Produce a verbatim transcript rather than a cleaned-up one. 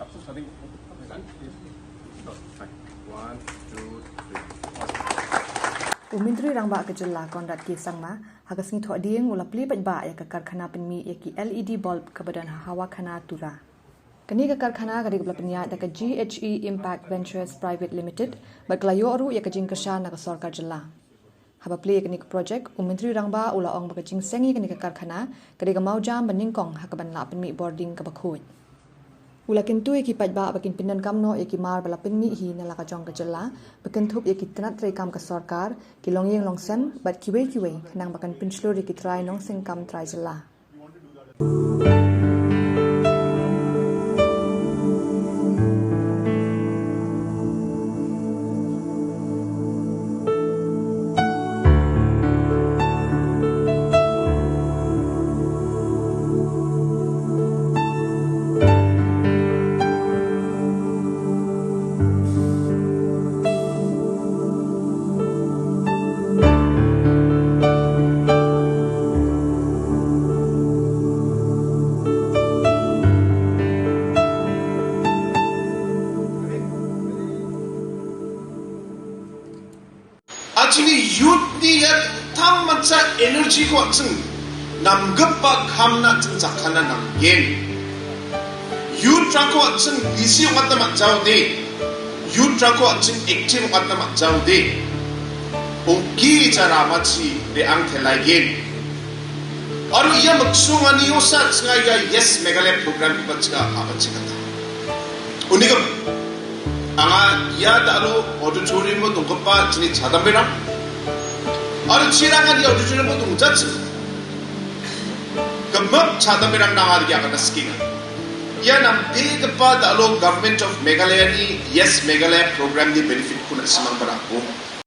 One, two, three. U Myntri Rangbah ka jylla Conrad K Sangma ha ka sngi Thohdieng u la plie paidbah ïa ka karkhana pynmih ïa ki L E D bulb kaba don ha Hawakhana, Tura. Kane ka karkhana ka dei kaba la pynïaid da ka G H E Impact Ventures Private Limited bad ka la ïoh ruh ïa ka jingkyrshan na ka sorkar jylla. Haba plie ïa kane ka projek, u Myntri Rangbah u la ong ba ka jingseng ïa kane ka karkhana ka dei ka mawjam ba nyngkong ha kaban lah pynmih bording kaba khuid. U la kyntu ïa ki paidbah ba kin pyndonkam noh ïa ki mar ba la pynmih hi na la ka jong ka jylla, ba kynthup ïa ki tnat treikam ka sorkar, ki longïing longsem bad kiwei kiwei, khnang ba kan pynshlur ïa ki trai nongseng kam trai jylla. Actually, youth ni ya tang mancha energy ko atsung nam gap ba kham na tsung jakana nam gen. Youth ra ko atsung busy mat na mat jao de. Youth ra ko atsung active mat na mat jao de. Ong ki jara machi de ang thelai gen. Aru iya maksung ani osa tsnga ya Yes Meghalaya program iba tsnga apa tsnga ta. Unikam anga ya da alo auditorium mo tungkapa chini chadam berang. Aru chirang ani auditorium mo tung judge. Kemap chadam berang nang ari ya kata skin. Ya nam be kepa da alo Government of Meghalaya ni Yes Meghalaya program ni benefit kuna simang beraku.